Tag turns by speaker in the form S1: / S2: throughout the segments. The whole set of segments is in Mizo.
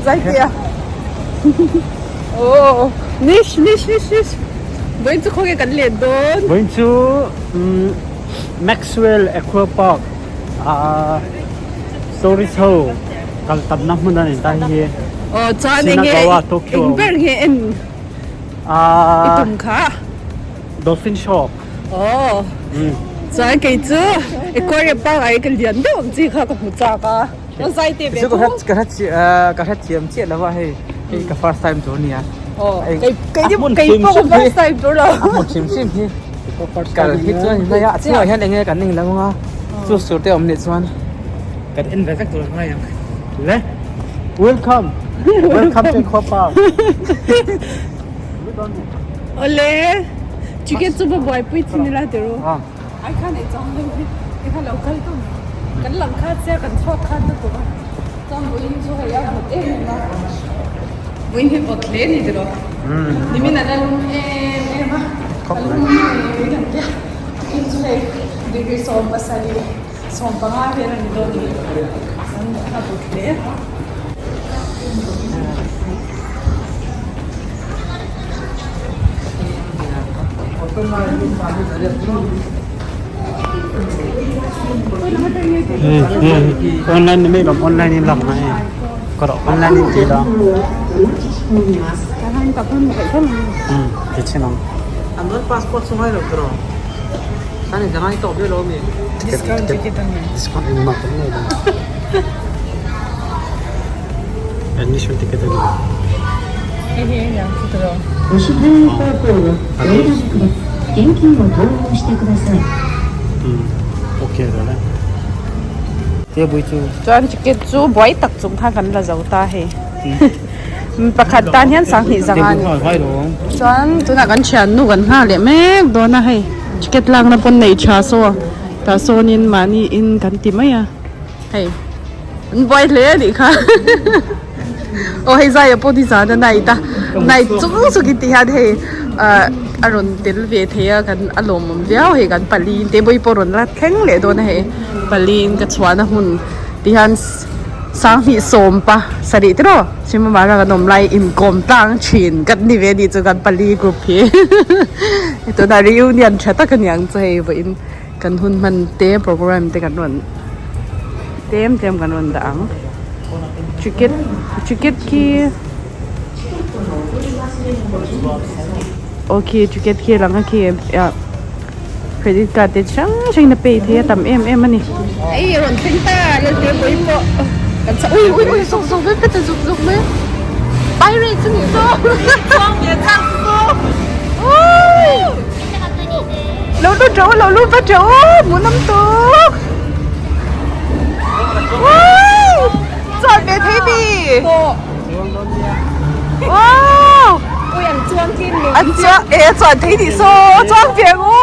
S1: Zaitea. Oh, nish nish nish nish. Vawiin chu khawnge kan let dawn?
S2: Vawiin chu Maxwell Aqua Park ah tourist ho kal tamna hmun a ni ta hi.
S1: Oh, chuan enge eng ber nge en i tum kha?
S2: Dolphin show.
S1: Oh, chuan kei chu Aquarium Park ah hi ka lian deuh ang chi kha ka hmu chak a. Ka zai te ve
S3: thu. Ka hre ka hre thiam chiah lo a hei hei ka first time tur ania.
S1: Oh kei kei kei pawh ka first time tur lo.
S3: A hmun hrim hrim hi kal hi chuan hei a chhungah hian enge kan ning lo anga chu sur te awm nih chuan kan en ve vek tur a ngai ang.
S2: Le welcome welcome to Aqua Park.
S1: Awle ticket chu va buaipui thin ila ti ru. Ai kha nei chang deuh hi ti kha lo kal tum kan lang kha sia kan chhuak khan na tur a chuan vawiin chu hei a vawt em em a vawiin hi vawt hle a ni tiraw nimin a la lum em em a a lum em em tia tukin chu hei degree 17 15 vel a ni dawn a ni chuan a vawt hle.
S2: Online ni mai lawm online in lam mai ka rawh online in ti la ti chin ang
S3: passport chu ngai lo tiraw tani zangai tawh viau lo ami
S1: discount ticket ani
S2: discount engmah kan nei lo admission ticket ani
S1: hei hi eng ang chu tiraw Chuan ticket chu buai tak chung khan kan la zo ta hei pakhat tan hian sanghnih zanga a ni chuan tunah kan thiannu kan nghak leh mek dawn a hei ticket lakna pawn nei tha saw tah sawnin mahni in kan ti mai a hei an buai hle a nih kha aw hei zai ah pawh nizan a night a night chung chung in ti hian hei ah a rawn tel ve thei a kan a lawmawm viau hei kan pali in te pawh hi pawh rawn la thleng leh dawn a hei pali in ka chhuahna hmun ti hian sanghnih sawm pa sarih te rawh chhimamara kan awm lai inkawm tlang thin kan ni ve a nih chu kan pali group hi tunah reunion tha tak a niang chu hei vawiin. Kan hun hman te program te kan rawn tlem tlem kan rawn dah ang ticket ticket khi aw khi ticket khi a lang a khi ah credit card te chi hrang hrang in a pay thei a tam em em a ni. Ei a rawn thleng ta Lalte pawimawh kan chah ui ui ui zuk zuk vek vek ta zuk zuk mai pirates a nih zawk. Lo lut teuh lo lut va teuh hmuhnawm tuk chuan ve thei mi wow an chuang e chuan thei tih saw chuang ve ang u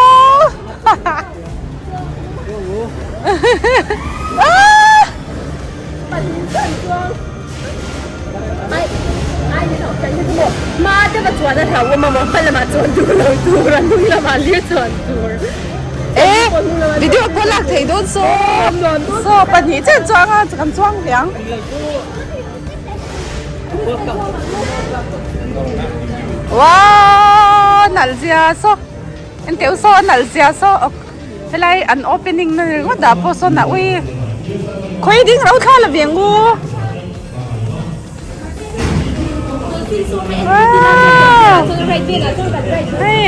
S1: Video pawh lak thei dawn saw saw pahnih chiah chuang a kan chuang ve ang. Wow nalh zia saw enteu saw nalh zia saw Helai an opening na ringawt ah pawh sawn a ui khawi ding lo thla la ve ang u hei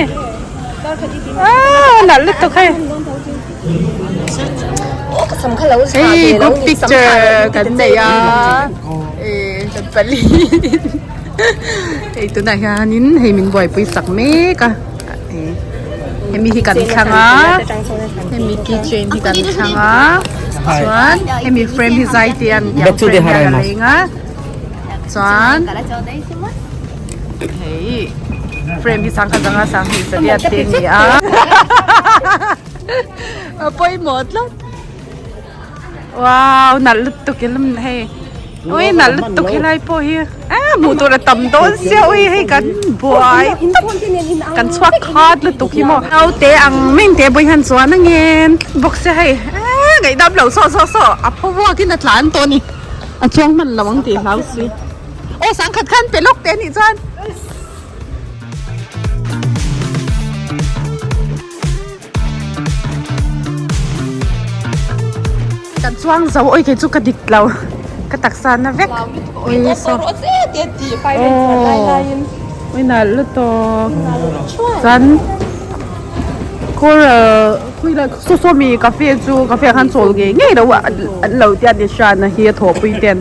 S1: nalh lutuk hei hei group picture kan nei a eh kan pali hei tunah hianin hei min buaipui sak mek a. Hemi hi kan thlang a hemi keychain hi kan thlang a chuan hemi frame hi zai te an tiang frame hian a leng a chuan hei frame hi sangkhat anga sanghnih zariat te a ni a a pawimawh tlat. Wow nalh lutuk i lum hei ui nalh lutuk helai pawh hi eh hmuh tur a tam dawn sia ui hei kan buai tawp kan chhuak khat lutuk hi maw naute ang meng te pawh hian chuan a ngen bawk sia hei eh ngaihdam lo saw saw saw a phaw vuak in a tlan tawh a ni a chuang hman lo ang tih hlau si. Aw sangkhat khan pe lawk teh anih chuan. Kan chuang zo oi kei chu ka dik lo ka taksa na vek oi saw oi nalh lutuk chuan coral khawi lai saw saw mi cafe chu cafe ah khan chawl ngei ngei lo a an lo tia nishan a hi a thawhpui ten.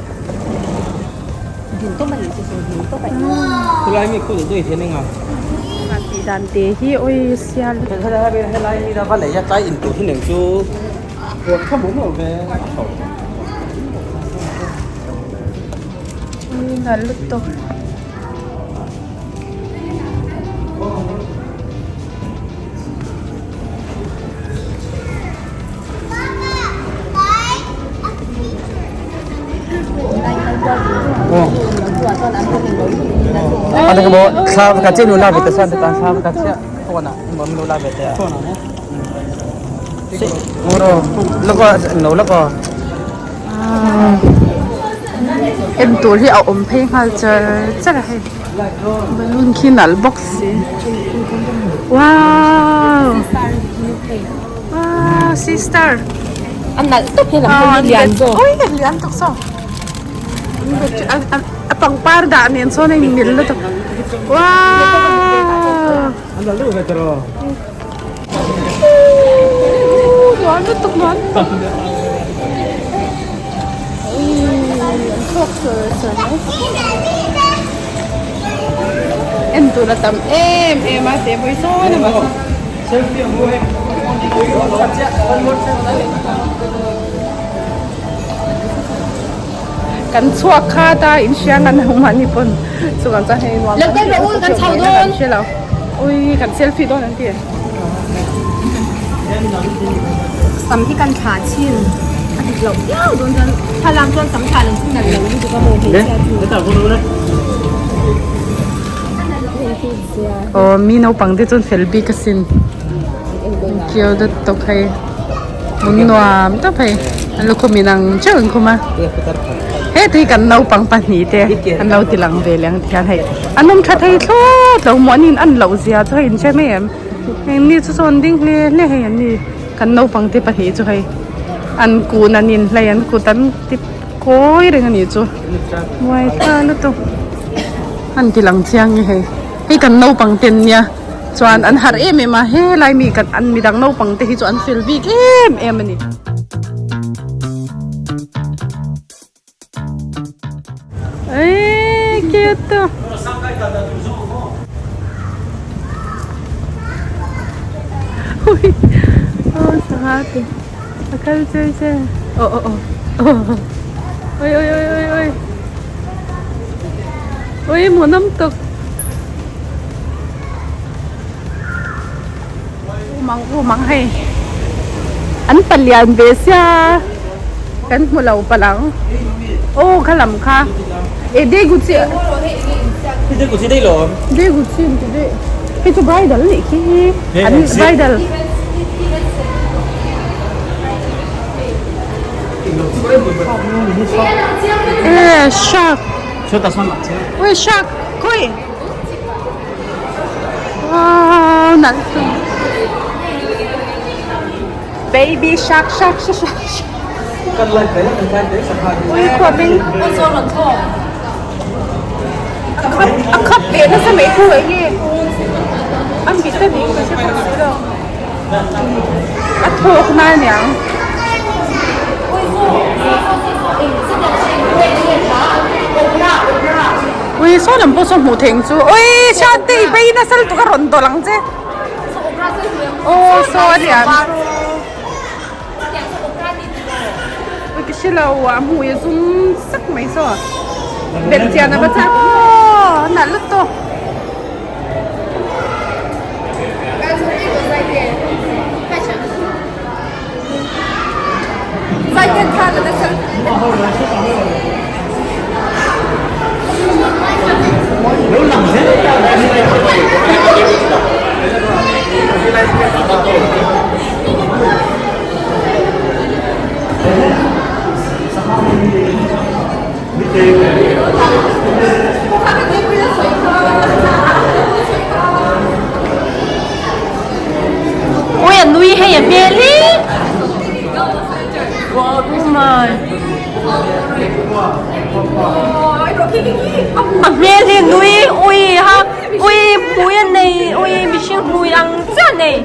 S1: Tih dan te hi oi sial. Oi nalh lutuk. En tur hi a awm phei nghal char char a hei balloon khi nalh bawk si wow wow sister
S4: a nalh tawp hian a hmel lian zawk
S1: ui a lian tawk saw a pangpar dah nen sawn a inmil lutuk wow Nuam lutuk nuam an chhuak sur sur mai en tur a tam em em a teh vawi sawn a mahse kan chhuak khat a inhriang an awm a ni pawn chuvang chuan hei nuam kan tih kan hre lo ui kan selfie dawn an ti
S4: sam hi kan thla chin a dik loh viau dawn chuan thlalak chuan sam thla lo chu nalh lo lutuk a maw hmeichhia chu
S1: aw mi naupang te chuan fel bik asin kio deuh tawp hei. Hmun nuam tak hei an lukhum in ang teuh an khum a heti hi kan naupang pahnih te an lo ti lang ve leh ang tikhian hei an awm tha thei thlawt lo maw an in an loh zia chu hei in hre mai em hei ni chu sawn ding hle hle hei an ni kan naupang te pahnih chu hei an kun an in hlei an kut an ti kawi reng a nih chu muai thla lutuk an ti lang chiang nge hei hei kan naupang ten nia. Chuan an harh em em a, helai mi kan an midang naupang te hi chu an fel bik em em a ni. Eii cute a. Ui aw sangha te a kal che che aw aw aw oi oi oi oi oi oi hmuhnawm tawk. Umang umang hei an palian ve sia kan hmu lo palh ang aw kha lam kha e degu chi degu chi an ti daih hei chu bridal a nih khi an bridal e shark ui shark khawi. Wow, nalh tum. Baby shark shark shark shark. Ui khuapin. A khap ve nasa mai khu eng nge. A mit a ning ka hre bawk si lo. A thawk na aniang. Ui saw lam pawh saw hmuh theih ang chu ui Shanti i bei nasa lutuk a rawn dawlh ang che aw saw a lian ui ka hre lo a hmui a zum sak mai saw belh chian a va chak aw nalh lutuk.
S4: A hmel hi nui ui ha ui hmui a nei ui mihring hmui ang chiah a nei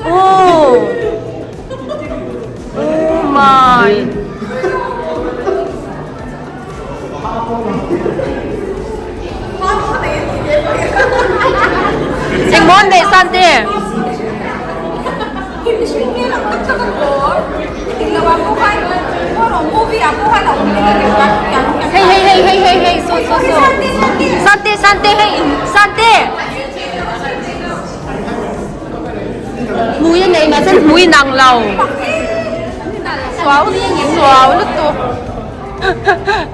S4: oh oh my. Engmaw an neih san te? Hei hei hei hei hei hei saw saw saw Sante Sante hei Sante Hmui a nei mahse hmui inang lo
S1: Suau suau lutuk.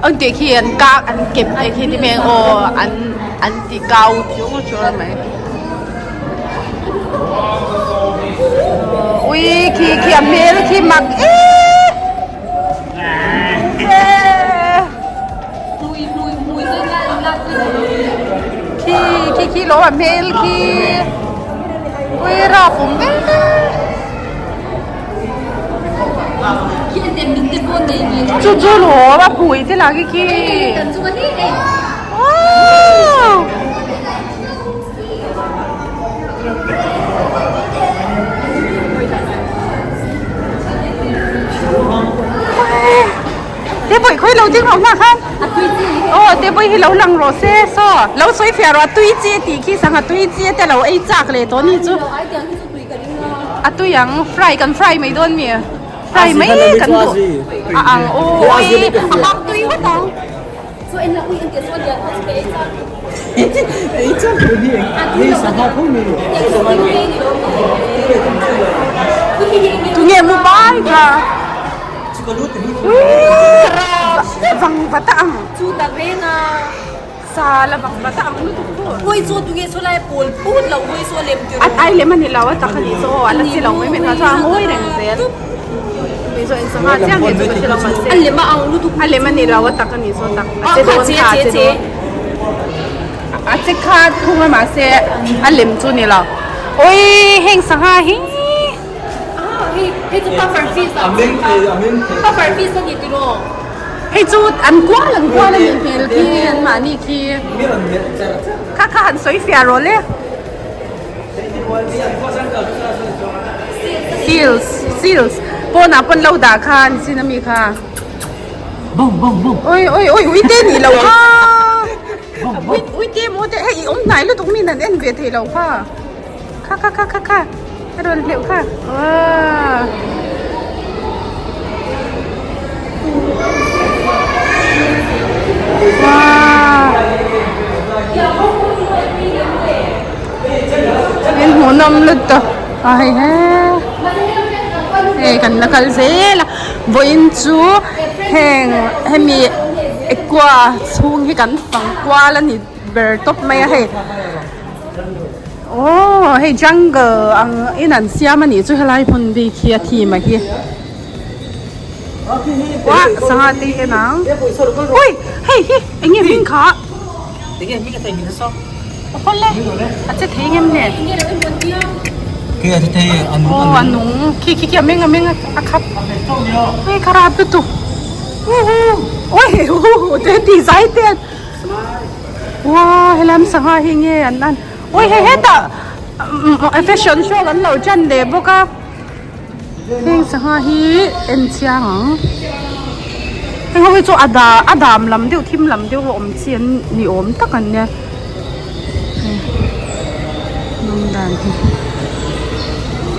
S1: Ang tih khi an kak an kep te khi ti hmel aw an an ti kau chu chu a mai ui khi khi a hmel khi mak em khi khi khi lo a hmel khi ui rap awm em. Chu chu lawm a pui te lah khi khi wow te pawh khawi lo ding rawh hma khan aw te pawh hi lo lang rawh se saw lo sawi fiah rawh a tui chi a tih khi sangha tui chi te lo ei chak leh tawh a ni chu. A tui ang fry kan fry mai dawn mi fry mai kan duh a ang aw a hang tui ngawt ang. Tunge mu bai kha vang vat a ang. Sa la bang vat a ang lutuk chu.
S4: Hawi chu tunge saw lai pawl phut lo hawi saw lem tir.
S1: A ai lem a ni lo a tak a nih chu aw a la chi lo mai mai kha chuan a ngawi reng zel. Tui zawh in sangha chiang nge chu ka hre lo mahse.
S4: A lem a ang lutuk.
S1: A lem a ni lo a tak a nih chu a tak. A che dawn kha a che dawn. A che kha thung a mahse a lem chu ni lo. Awii heng sangha hi.
S4: Hei hei chu puffer fish a puffer fish a ni tiraw.
S1: Hei chu an kual an kual a nih hmel khi an mahni khi. Kha kha han sawi fiah rawh le. Seals seals pawnah pawn lo dah kha an sin ami kha. Oi oi oi uite nih loh kha. Uite maw te hei i awm hnai lutuk mi an en ve thei lo kha. Kha kha kha kha kha a rawn hleuh kha wow wow in hmuhnawm lutuk a hei he hei kan la kal zel a vawiin chu heng hemi aqua chhung hi kan fang kual a ni ber tawp mai a hei. Aww hei jungle ang in an siam a nih chu helai hmun bik hi a theme a hi wah sangha te hi en ang ui hei hi eng nge hming kha awle a che thei ngem le aw a nung khi khi khi a meng a meng a khap hei kha rap lutuk ui te ti zai te. Wow helam sangha hi nge an an ui hei hetah fashion show an lo tan leh bawk a heng sangha hi en chiang ang heng ho hi chu a da a dam lam deuh thim lam deuh a awm chi an ni awm tak an nia nawm dan hi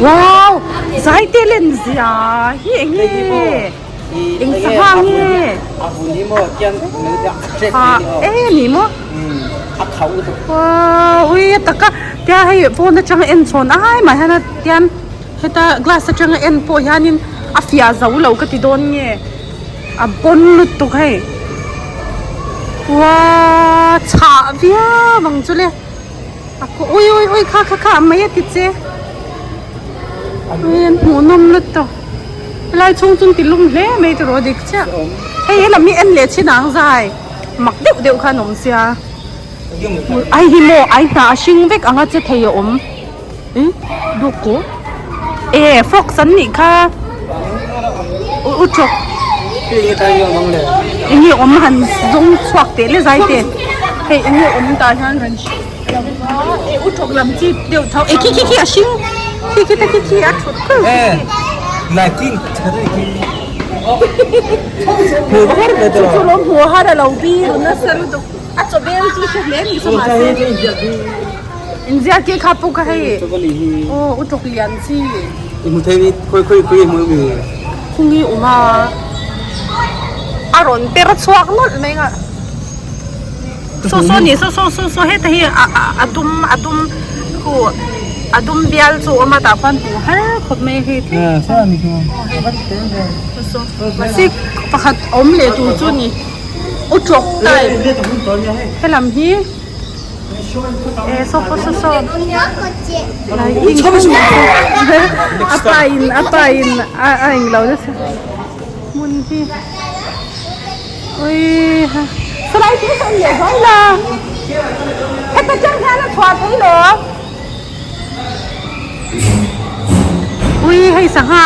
S1: wow zai te len zia hi eng nge. Eng sangha nge? Ah e ni maw? Wow ui a taka tia hei phone atanga en chhawn ai mai hian a tian heta glass atanga en pawh hianin a fiah zo lo ka ti dawn nge a bawn lutuk hei wow chhah viau ang chu le ui ui ui kha kha kha a mai a ti che. Ui an hmuh nawm lutuk helai chhung chu an ti lum hle mai tiraw dik chiah hei helam hi en leh chin ang zai mak deuh deuh khan awm sia ai hi maw ai hnah a hring vek anga che thei a awm ih dawk kaw e frogs an nih kha u chawk. Enge awm han zawng chhuak teh le zai te hei enge awm tah hian kan e u thawk lam chi deuh tho e khi khi khi a hring khi khi te khi khi a thut khur khi chu lawm hmuh har a lo bi nasa lutuk a chaw bel chu hre hle ni chu mahse inziak khi kha puk a hei aw u thawk lian chi khungi awm a a rawn per chhuak nawlh mai a saw saw ni saw saw saw saw heta hi a a dum a dum khu a dum bial chu a awm a tah khuan hmuh har khawp mai a hei saw saw mahse pakhat awm leh tur chu a ni u tawk type helam hi. E saw pawh saw saw lighting a pa in a pa in a a englo nasa hmun hi ui ha saw lai thil sawn leh zuai la heta tang hian a chhuah thei lo ui hei sangha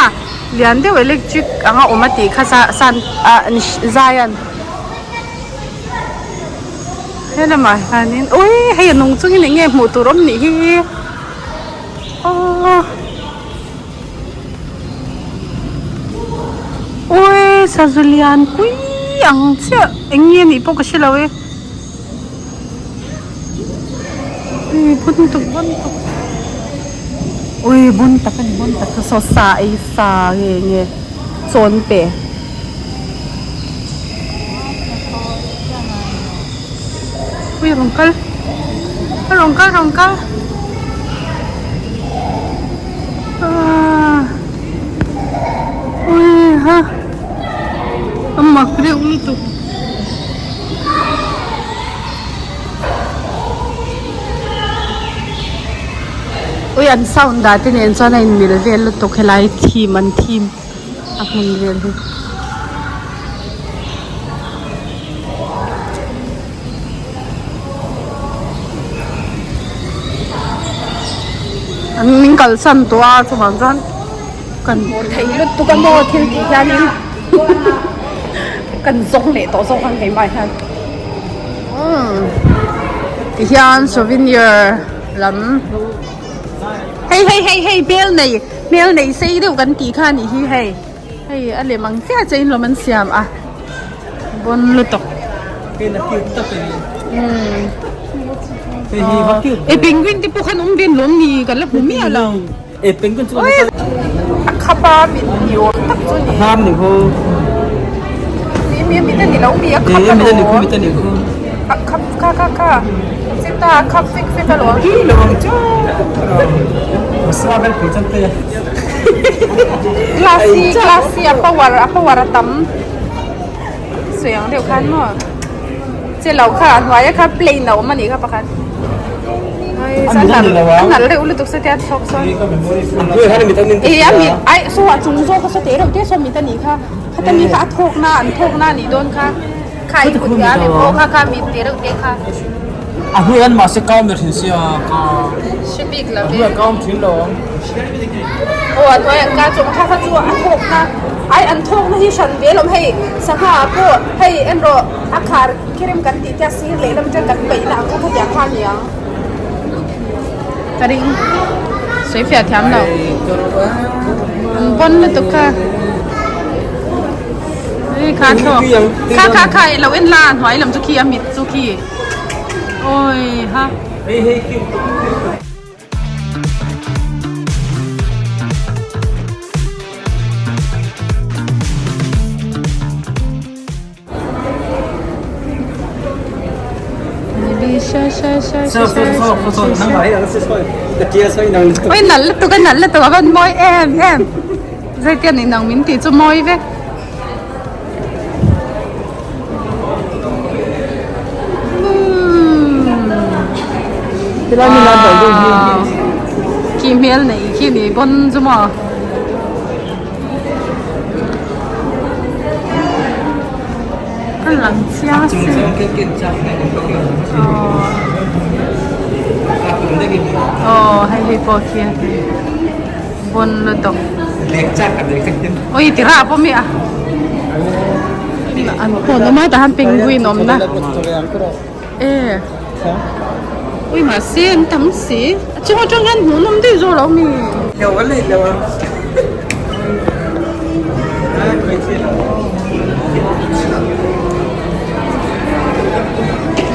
S1: lian deuh electric anga awm a tih kha sa san ah zai an. He lamah hianin ui hei a nung chungin eng nge hmuh tur awm nih hi aww ui sazu lian pui ang chiah eng nge nih pawh ka hre lo e ui bun tuk bun tuk ui bun tak a ni bun tak saw sa ei sa nge nge chawn pe. Ui rawn kal a rawn kal rawn kal aaa ui ha a mak reuh lutuk. Ui an sound dah te nen chuan a inmil vel lutuk helai theme an theme. A hmun vel hi. An min kalsan tawh a chuvang chuan kan hmuh theih lutuk a maw thil tih hianin kan zawng leh tawh zawk ang keimah hian umm tihian souvenir lam. Hei hei hei hei hmel nei hmel nei sei deuh kan tih kha a nih hi hei hei a lem ang chiah chiah in lawm an siam a bawn lutuk e penguin te pawh khan awm ven lawm ni kan la hmu miah lo a khap a mit ni awm tak chu a ni mi mi mit a ni lo mi a khap alawm a khap kha kha kha. Chita khap fek fek alawm. Classy classy a power a power a tam sawi ang deuh khan maw che lo kha a hnuai a kha plane a awm a nih kha pakhat a nalh reuh lutuk satia thlawk sawn e a mit ai saw a chung zawk a saw te reuh te saw mit a nih kha khata mi kha a thawk na an thawk na a nih dawn kha. Kha i kut ka mi pawh kha kha mit te reuh te kha.
S3: A hnuai an mahse kaum ber thin sia ka.
S1: Hre bik lo
S3: ve. A hnuai kaum thin lo.
S1: Aw a hnuai an ka chawm kha kha chu a thawk na ai an thawk na hi hran ve lawm hei sangha ah pawh hei en rawh a khar khirim kan tih te a sir leh lam atang kan peih na ang kha khatiang kha a ni ang. Ka ring sawi fiah thiam lo. An pawn lutuk kha. Kha thlawk. Kha kha kha i lo en la hnuai lam chu khi a mit chu khi. Oi ha.
S3: Hei hei khi.
S1: Oi nalh lutuk a nalh lutuk a van mawi em em zeitian inang min tih chu mawi vek. Khi hmel nei khi ni pawn chu maw. Ka lang chiang a sin aw hei hei pawh khi bawn lutuk ui ti rah pawh mi a. An pawn awm a tah hian penguin awm na e ui mahse an tam si a chung atang hian hmuh nawm daih zawk lo mi.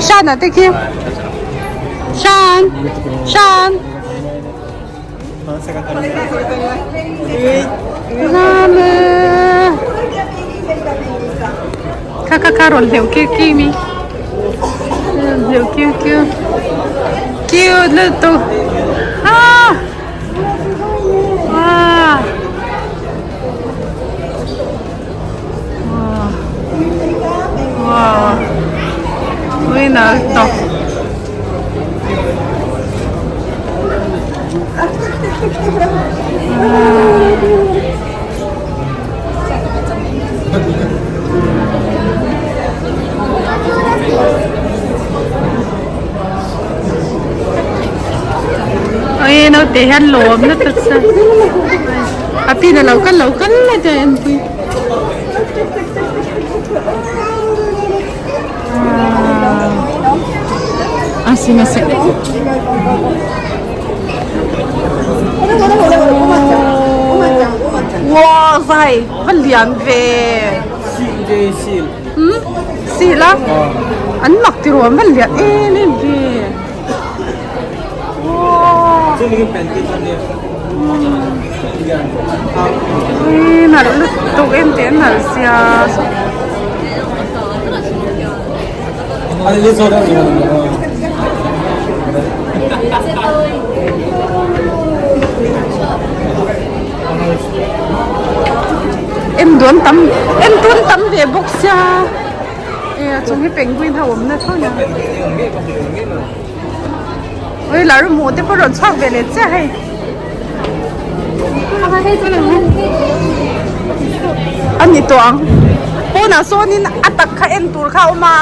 S1: Shan ah te khi Shan Shan. Kha kha kha rawn hleuh kiu kiu mi rawn hleuh kiu kiu cute lutuk ah ah wow winner tawp. Oi naute hian lawm na taksa a pin a lo kal lo kal la te en pui A si ma se. Wow, vai, va lian ve. Hmm? Si la. An mak ti ruam va lian em em ve. Wow. Ui, nalh lutuk em te nalh sia. En duan tam en tun tam ve bawk sia e a chung hi penguin ho awm na tho nia ui lar hmuh te pawh rawn chhuak ve leh chiah hei a ni tawh ang pawnah sawnin a tak kha en tur kha a awm a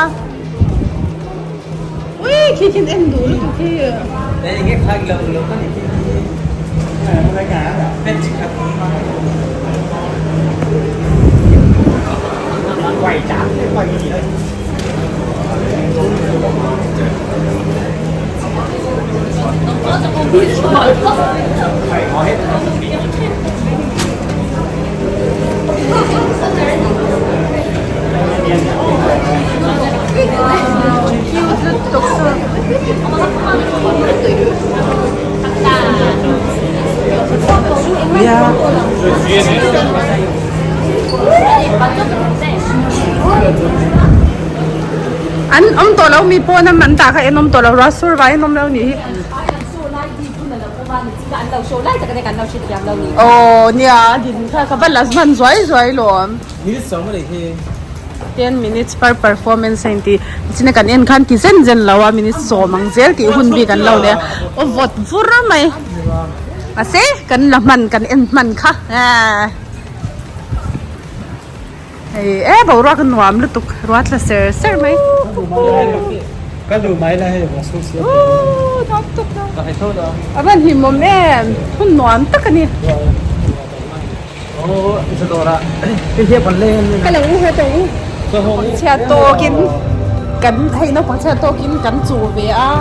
S1: ui khi khian en duh lutuk khi. An awm tawh lo mi pawn a man tah kha en awm tawh lo ruah sur vangin an awm lo nih hi. Aw nia din kha ka va la hman zuai zuai lawm. 10 minutes per performance a inti china kan en khan ti zen zen lo a minute sawm ang zel tih hun bik an lo nei a aw vawt vur mai mahse kan la hman kan en hman kha hei e boruak a nuam lutuk ruat la ser ser mai
S2: Ka duh mai la hei va su sia
S1: nuam tuk a van hlimawm em hun nuam tak a ni. Chhiat tawkin kan hei naupang chhiat tawkin kan chu ve a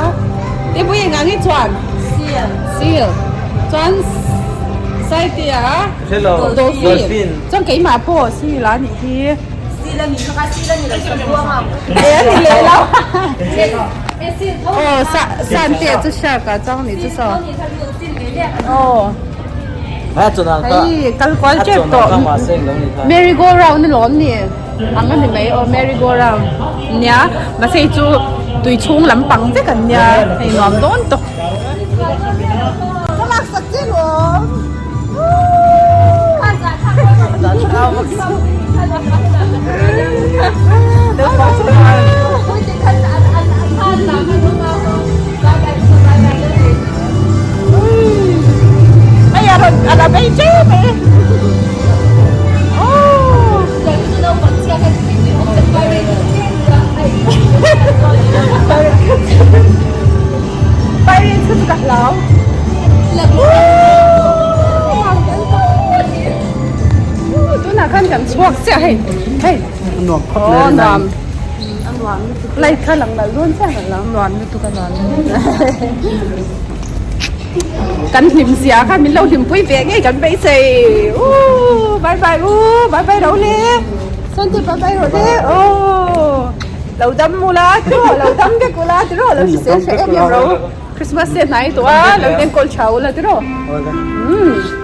S1: tepui eng ang hi chuan seal seal chuan saitia dolphin chuan keimah pawh seal a nih hi
S4: seal a nih kha seal a ni lo
S1: e a ni leh lo aw santea chu shark ah chuang nih chu saw aw. Hei kal kual tep tawh merry go round a lawm ni ang a ni mai aw merry go round nia mahse hei chu tui chhung lampang vek an nia hei nuam dawn tawp. Hei a rawn a la vei tep e Pirates kha chu ka hlau tunah Tunah khan kan chhuak chiah hei hei
S2: Nuam khawp mai
S1: aw nuam a nuam lutuk light kha lang nalh dawn chiah nalh lo nuam lutuk a nuam kan hlim zia kha min lo hlimpui ve ngei kan beisei u bye bye u bye bye ro le Sante bye bye ro le aw lo dam ula tiraw lo dam vek ula tiraw lo hrisel hreh em em ro Christmas te hnai tawh a lo inenkawl tha ula tiraw umm.